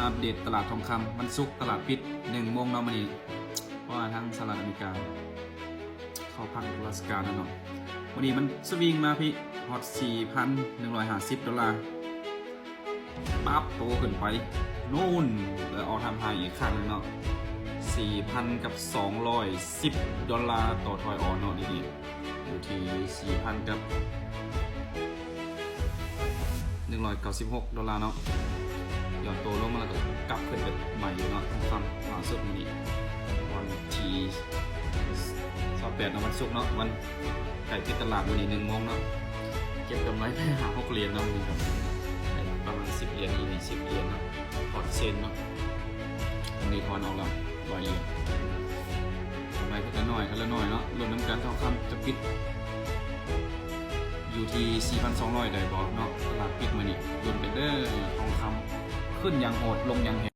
ອັບເດດຕະຫຼາດທອງຄຳ ວັນສຸກຕະຫຼາດປິດໜຶ່ງໂມງເນາະມື້ນີ້ ເພາະວ່າທາງສະຫະລັດອາເມລິກາເຂົາພັກລາຊະການແລ້ວເນາະ. ມື້ນີ້ມັນສະວິງມາພີ້ຮອດສີ່ພັນໜຶ່ງຮ້ອຍຫ້າສິບໂດລາ ປັບໂຕຂຶ້ນໄປໂນ່ນ ແລ້ວອໍທາມໄຮອີກຄັ້ງໜຶ່ງເນາະ ສີ່ພັນກັບສອງຮ້ອຍສິບໂດລາຕໍ່ຖອຍອໍເນາະ ດຽວນີ້ ຢູ່ທີ່ສີ່ພັນກັບໜຶ່ງຮ້ອຍເກົ້າສິບຫົກໂດລາເນາະ. ຫຍອດໂຕລົງມາແລ້ວກໍກັບຂຶ້ນໄປໃໝ່ຢູ່ເນາະ ທອງຄຳ. ລ່າສຸດມື້ນີ້ວັນທີຊາວແປດເນາະ ວັນສຸກເນາະ ວັນໃກ້ປິດຕະຫຼາດມື້ນີ້ໜຶ່ງໂມງເນາະ ເກັບກຳໄລໄປຫ້າຫົກຫຼຽນເນາະ ມື້ນີ້ກໍໄດ້ປະມານສິບຫຼຽນ ອີກສິບຫຼຽນເນາະ ຖອນເຊັນເນາະ. ມື້ນີ້ຖອນອອກແລ້ວຮ້ອຍຫຼຽນ ກຳໄລເພິ່ນກໍນ້ອຍ ເທື່ອລະໜ້ອຍເນາະ. ລຸ້ນນຳກັນ ທອງຄຳຈະປິດຢູ່ທີ່ສີ່ພັນສອງຮ້ອຍໄດ້ບໍ່ເນາະ ຕະຫຼາດປິດມື້ນີ້. ລຸ້ນກັນເດີ ທອງຄຳຂຶ້ນຢ່າງໂຫດ ລົງຢ່າງແຮງ.